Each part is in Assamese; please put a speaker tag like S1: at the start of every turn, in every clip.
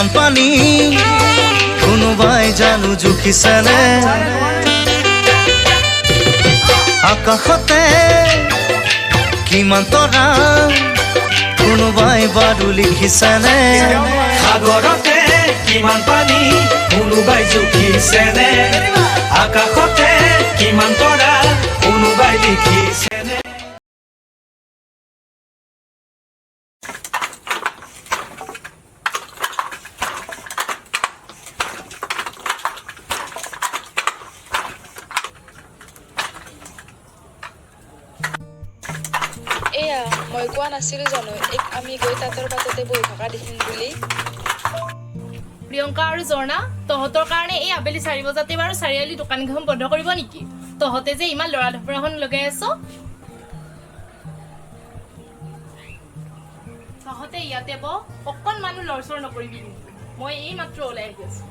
S1: কিমান পানী কোনোবাই জানো জুখিছেনে? আকাশতে কিমান তৰা কোনোবাই বাৰু লিখিছেনে?
S2: সাগৰতে কিমান পানী কোনোবাই জুখিছেনে? আকাশতে কিমান তৰা কোনোবাই লিখিছেনে?
S3: এয়া মই কোৱা নাছিলো জানো এক আমি গৈ তাঁতৰ পাততে বহি থকা দেখিম বুলি।
S4: প্ৰিয়ংকা আৰু ঝৰ্ণা, তহঁতৰ কাৰণে এই আবেলি 4 বজাতে বাৰু চাৰিআলি দোকানকেইখন বন্ধ কৰিব নেকি? তহঁতে যে ইমান লৰা ধপৰাখন লগাই আছ। তহঁতে ইয়াতে ব, অকণমানো লৰচৰ নকৰিবি কিন্তু। মই এই মাত্ৰ ওলাই আহি আছো।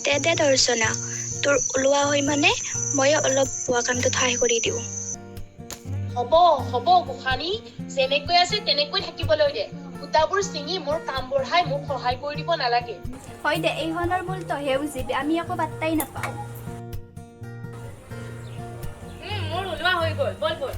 S5: দে দে দৰ্শনা, তোৰ ওলোৱা হৈ মানে ময়ো অলপ বোৱা কামটো ঠাই কৰি দিওঁ।
S4: হ'ব হ'ব গোসানী, যেনেকৈ আছে তেনেকৈ থাকিবলৈ দে। সূতাবোৰ ছিঙি মোৰ কাম বঢ়াই মোক সহায় কৰি দিব নালাগে।
S5: হয় দে, এইখনৰ মূল তইহে বুজিবি, আমি একো পাত্তাই নাপাওঁ।
S4: মোৰ ওলোৱা হৈ গ'ল, বল বল।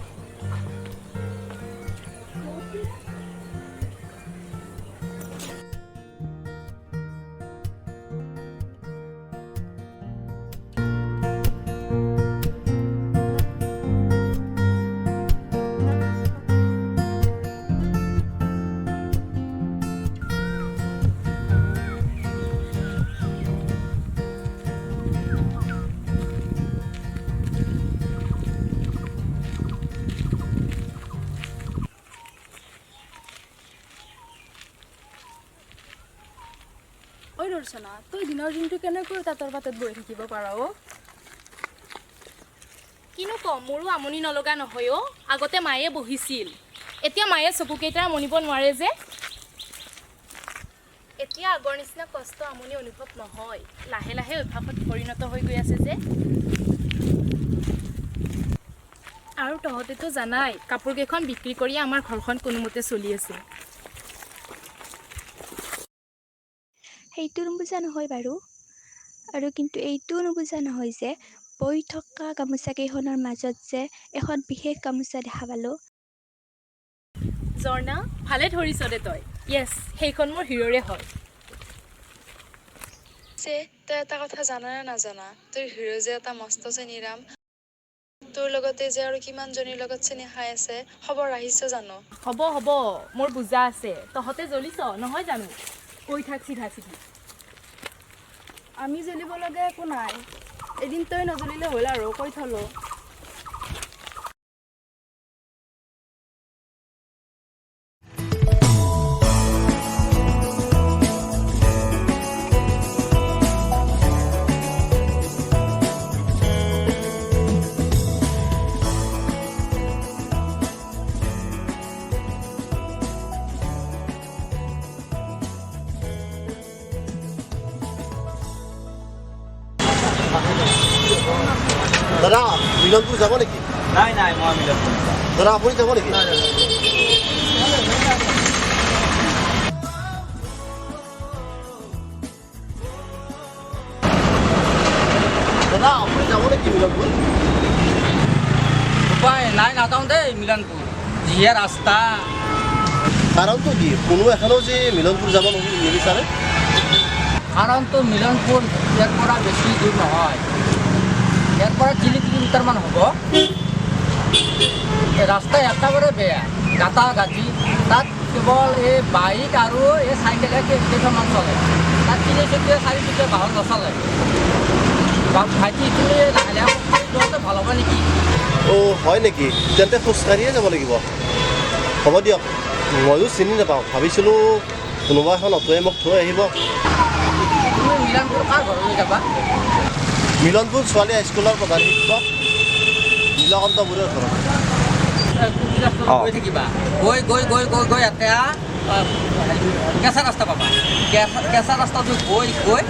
S6: ঐ দৰ্শনা, তই দিনৰ দিনটো কেনেকৈ তাঁতৰ পাতত বহি থাকিব পাৰ অ'?
S4: কিনো কম, মোৰো আমনি নলগা নহয় অ'। আগতে মায়ে বহিছিল, এতিয়া মায়ে চকুকেইটাৰ মনিব নোৱাৰে যে। এতিয়া আগৰ নিচিনা কষ্ট আমনি অনুভৱ নহয়, লাহে লাহে অভ্যাসত পৰিণত হৈ গৈ আছে যে। আৰু তহঁতেতো জানাই, কাপোৰকেইখন বিক্ৰী কৰিয়ে আমাৰ ঘৰখন কোনোমতে চলি আছে।
S5: সেইটো নুবুজা নহয় বাৰু, আৰু কিন্তু এইটোও নুবুজা নহয় যে বৈ থকা গামোচা কেইখনৰ মাজত যে এখন বিশেষ গামোচা দেখা পালোঁ।
S4: ঝৰ্ণা, ভালে ধৰিছ দে তই। য়েছ, সেইখন মোৰ হিৰ'ৰে হয়।
S3: পিছে তই এটা কথা জানা নে নাজানা, তোৰ হিৰ' যে এটা মস্ত চেনিৰাম, তোৰ লগতে যে আৰু কিমানজনীৰ লগত চেনি খাই আছে, খবৰ আহিছ জানো?
S4: হ'ব হ'ব, মোৰ বুজা আছে। তহঁতে জ্বলিছ নহয় জানো? কৈ থাক চিধা চিধি।
S6: আমি জ্বলিব লগা একো নাই, এদিন তই নজ্বলিলে হ'ল আৰু, কৈ থলো।
S7: দাদা, মিলনপুৰ যাব নেকি?
S8: নাই নাই, মই মিলনপুৰ।
S7: দাদা, আপুনি যাব নেকি? দাদা, আপুনি যাব নেকি মিলনপুৰ?
S8: উপায় নাই, নাযাওঁ দেই মিলনপুৰ, যিহে ৰাস্তা।
S7: কাৰণটো কি? কোনো এখনো যে মিলনপুৰ যাব নিবিচাৰে?
S8: কাৰণটো মিলনপুৰ ইয়াৰ পৰা বেছি দূৰ নহয়, ইয়াৰ পৰা 3 কিলোমিটাৰমান হ'ব। ৰাস্তা একেবাৰে বেয়া, গাঁতা গাঁতি। তাত কেৱল এই বাইক আৰু এই চাইকেলহে কেইখনমান চলে। তাত তিনিচকীয়া চাৰিচকীয়া বাহন নচলে। ভাইটি, তুমি লাহে লাহে যোৱাটো ভাল হ'ব নেকি?
S7: অ' হয় নেকি? তেন্তে খোজকাঢ়িয়ে যাব লাগিব। হ'ব দিয়ক, ময়ো চিনি নাপাওঁ, ভাবিছিলোঁ কোনোবা এখন অ'টোৱে মোক থৈ আহিব।
S8: তুমি মিলনপুৰ কাৰ ঘৰলৈ যাবা?
S7: মিলনপুৰ ছোৱালী হাইস্কুলৰ প্ৰধান শিক্ষক নীলকণ্ঠ বৰুৱাৰ ঘৰত।
S8: গৈ থাকিবা, গৈ গৈ গৈ গৈ গৈ এটা কেঁচা ৰাস্তা পাবা। কেঁচা ৰাস্তাটো গৈ গৈ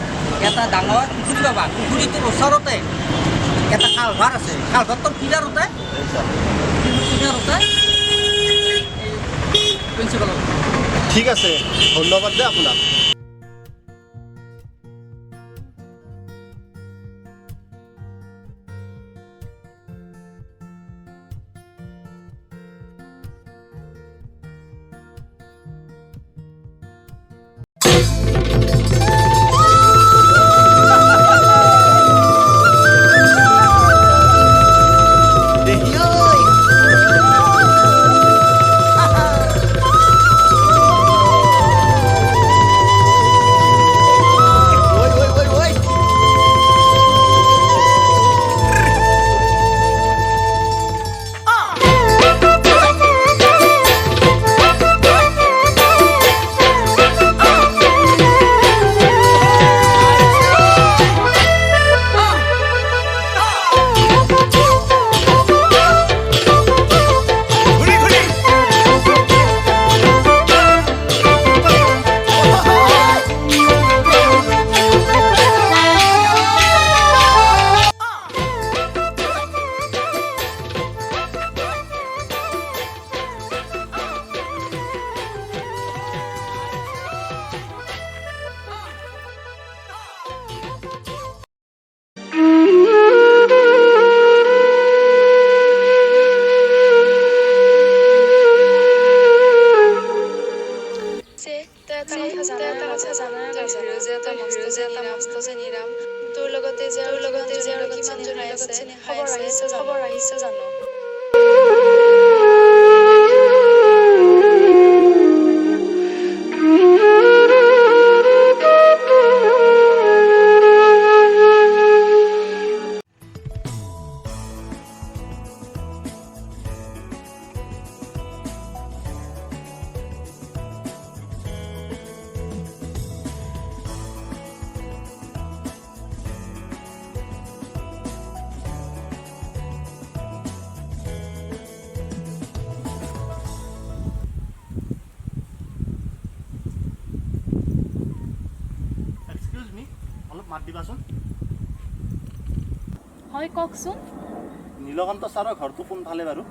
S8: এটা ডাঙৰ পুখুৰী পাবা। পুখুৰীটোৰ ওচৰতে এটা কালভাৰ আছে, কালভাৰটোৰ কিনাৰতে কিনাৰতে এই প্ৰিন্সিপালৰ।
S7: ঠিক আছে, ধন্যবাদ দে আপোনাক।
S3: যে তই এটা কথা জানা, এটা কথা জানা নাজানা যে এটা মস্ত চেনিৰাম তোৰ লগতে যে আৰু কিমানজনীৰ লগত চেনি খাই আছে, খবৰ আহিছে জানো?
S7: এক্সকিউজ মি, অলপ মাত দিবাচোন।
S4: হয়, কওকচোন।
S7: নীলকান্ত ছাৰৰ ঘৰটো কোনফালে বাৰু?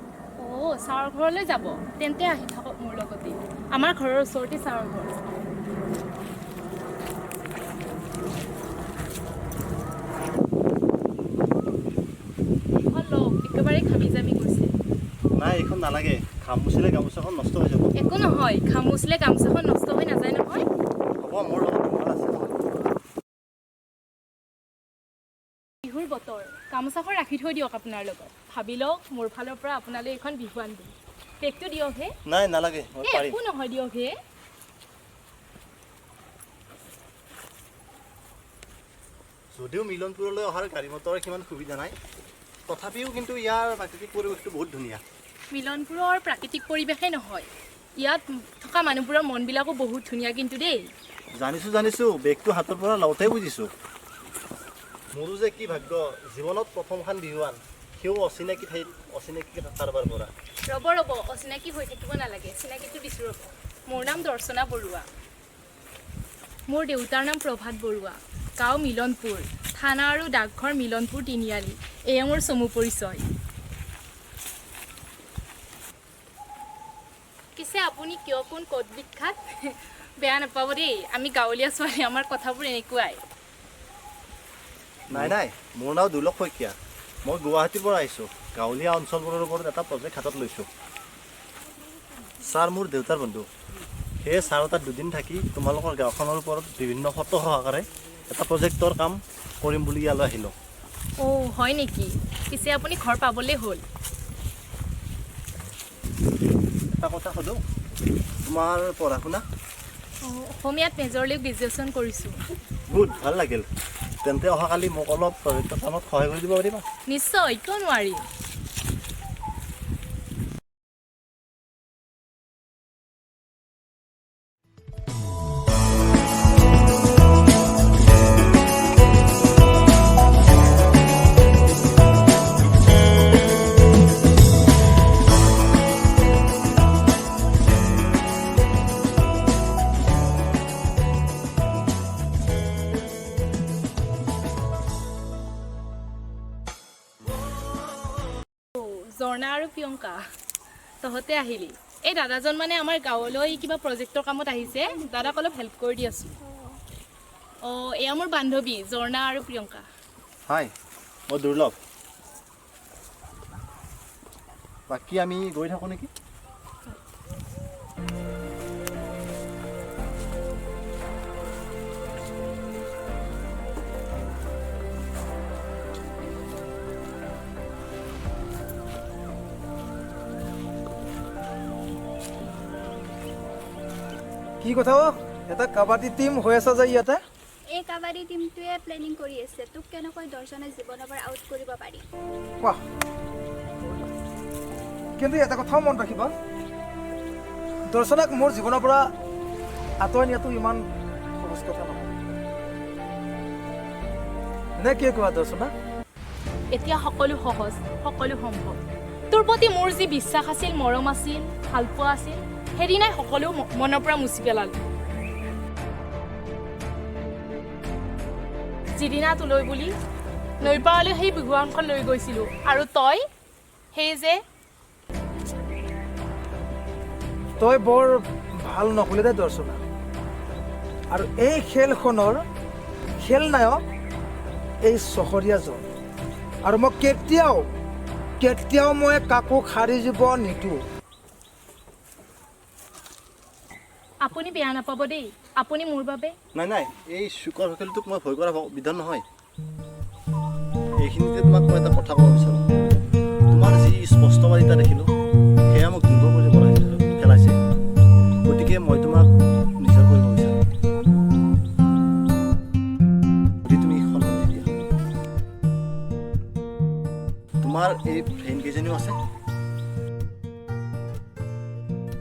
S4: অ' ছাৰৰ ঘৰলৈ যাব? তেন্তে আহি থাকক মোৰ লগতে, আমাৰ ঘৰৰ ওচৰতে ছাৰৰ ঘৰ। এইখন লওক, একেবাৰে ঘামি জামি গৈছে।
S7: নাই, এইখন নালাগে, ঘাম মুচিলে গামোচাখন নষ্ট হৈ যাব।
S4: একো নহয়, ঘাম মুচিলে গামোচাখন নষ্ট হৈ নাযায় নহয়।
S7: হ'ব, মোৰ লগত ৰুমাল আছে নহয়।
S4: বিহুৰ বতৰ, গামোচাখন ৰাখি থৈ দিয়ক আপোনাৰ লগত। ভাবি লওক, মোৰ ফালৰ পৰা আপোনালৈ এইখন বিহুৱান দিম। বেগটো দিয়কহে।
S7: নাই, নালাগে, মই
S4: এই
S7: পাৰিম।
S4: একো নহয়, দিয়কহে।
S7: যদিও মিলনপুৰলৈ অহাৰ গাড়ী মটৰৰ সিমান সুবিধা নাই, তথাপিও কিন্তু ইয়াৰ প্ৰাকৃতিক পৰিৱেশটো বহুত ধুনীয়া।
S4: মিলনপুৰৰ প্ৰাকৃতিক পৰিৱেশেই নহয়, ইয়াত থকা মানুহবোৰৰ মনবিলাকো বহুত ধুনীয়া কিন্তু দেই।
S7: জানিছোঁ জানিছোঁ, বেগটো হাতৰ পৰা লওঁতে বুজিছোঁ। মোৰো যে কি ভাগ্য, জীৱনত প্ৰথমখন বিহুৱান, সিও অচিনাকি ঠাইত, অচিনাকি কাৰোবাৰ পৰা।
S4: ৰ'ব ৰ'ব, অচিনাকি হৈ থাকিব নালাগে, চিনাকিটো দিছোঁ ৰ'ব। মোৰ নাম দৰ্শনা বৰুৱা, মোৰ দেউতাৰ নাম প্ৰভাত বৰুৱা, গাঁও মিলনপুৰ, থানা আৰু ডাকঘৰ মিলনপুৰ তিনিআলি। এয়া মোৰ চমু পৰিচয়। পিছে আপুনি কিয়, কোন, ক'ত বিখ্যাত? বেয়া নাপাব দেই, আমি গাঁৱলীয়া ছোৱালী, আমাৰ কথাবোৰ এনেকুৱাই।
S7: নাই নাই, মোৰ নাম দুৰ্লভ শইকীয়া, মই গুৱাহাটীৰ পৰা আহিছোঁ। গাঁৱলীয়া অঞ্চলবোৰৰ ওপৰত এটা প্ৰজেক্ট হাতত লৈছোঁ। ছাৰ মোৰ দেউতাৰ বন্ধু, সেয়ে ছাৰৰ তাত দুদিন থাকি তোমালোকৰ গাঁওখনৰ ওপৰত বিভিন্ন ফটো সহকাৰে এটা প্ৰজেক্টৰ কাম কৰিম বুলি ইয়ালৈ আহিলোঁ।
S4: অ' হয় নেকি? পিছে আপুনি ঘৰ পাবলৈ হ'ল।
S7: এটা কথা সোধোঁ, তোমাৰ পঢ়া শুনা?
S4: অঁ, অসমীয়াত মেজৰ লৈ গ্ৰেজুৱেশ্যন কৰিছোঁ।
S7: গুড, ভাল লাগিল। তেন্তে অহাকালি মোক অলপ প্ৰজেক্টৰ কামত সহায় কৰি দিব পাৰিবা?
S4: নিশ্চয়, কিয় নোৱাৰিম। ঝৰ্ণা আৰু প্ৰিয়ংকা, তহঁতে আহিলি। এই দাদাজন মানে আমাৰ গাঁৱলৈ কিবা প্ৰজেক্টৰ কামত আহিছে, দাদাক অলপ হেল্প কৰি দি আছোঁ। অঁ, এয়া মোৰ বান্ধৱী ঝৰ্ণা আৰু প্ৰিয়ংকা।
S7: হাই, মই দুৰ্লভ। বাকী আমি গৈ থাকোঁ নেকি?
S9: কি কথা অ, এটা কাবাডী টিম হৈ আছা যে ইয়াতে?
S5: এই কাবাডী টিমটোৱে প্লেনিং কৰি আছে তোক কেনেকৈ দৰ্শনৰ জীৱনৰ পৰা আউট কৰিব পাৰি।
S9: বাহ, কিন্তু এটা কথাও মনত ৰাখিবা, দৰ্শনাক মোৰ জীৱনৰ পৰা আঁতৰাই নিয়াটো ইমান সহজ কথা নহয়। নে কি কোৱা দৰ্শনা?
S4: এতিয়া সকলো সহজ, সকলো সম্ভৱ। তোৰ প্ৰতি মোৰ যি বিশ্বাস আছিল, মৰম আছিল, ভালপোৱা আছিল, সেইদিনাই সকলো মনৰ পৰা মুচি পেলালোঁ। যিদিনা তোলৈ বুলি নৈৰ পাৰলৈ সেই বিহুৱানখন লৈ গৈছিলোঁ, আৰু তই সেই যে
S9: তই বৰ ভাল নকলি দে দৰ্শনা। আৰু এই খেলখনৰ খেলনায়ক এই চহৰীয়াজন, আৰু মই কেতিয়াও কেতিয়াও মই কাকো সাৰি যাব নিদিওঁ।
S4: আপুনি বেয়া নাপাব দেই, আপুনি মোৰ বাবে।
S7: নাই নাই, এই চুকৰ খেলটোক মই ভয় কৰা বিধান নহয়। এইখিনিতে তোমাক মই এটা কথা ক'ব বিচাৰোঁ। তোমাৰ যি স্পষ্টবাদিতা দেখিলোঁ, সেয়া মোক দুৰ্বল কৰি পেলাইছে। গতিকে মই তোমাক নিজৰ কৰিব বিচাৰোঁ, যদি তুমি সন্মতি দিয়া। তোমাৰ এই ফ্ৰেণ্ড কেইজনীও আছে,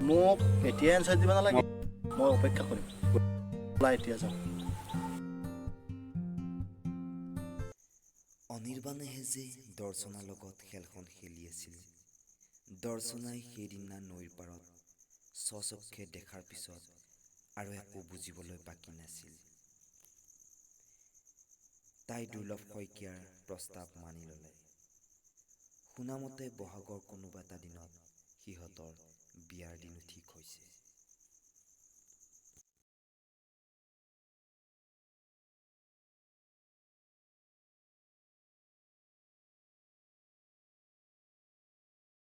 S7: মোক এতিয়া এনচাৰ দিব নালাগে, মই অপেক্ষা কৰিম। ওলাই এতিয়া যাওঁ।
S10: অনিৰ্বাণেহে যে দৰ্শনাৰ লগত খেলখন খেলি আছিল, দৰ্শনাই সেইদিনা নৈৰ পাৰত স্বচক্ষে দেখাৰ পিছত আৰু একো বুজিবলৈ বাকী নাছিল। তাই দুৰ্লভ শইকীয়াৰ প্ৰস্তাৱ মানি ল'লে। শুনামতে বহাগৰ কোনোবা এটা দিনত সিহঁতৰ বিয়াৰ দিনো ঠিক হৈছে।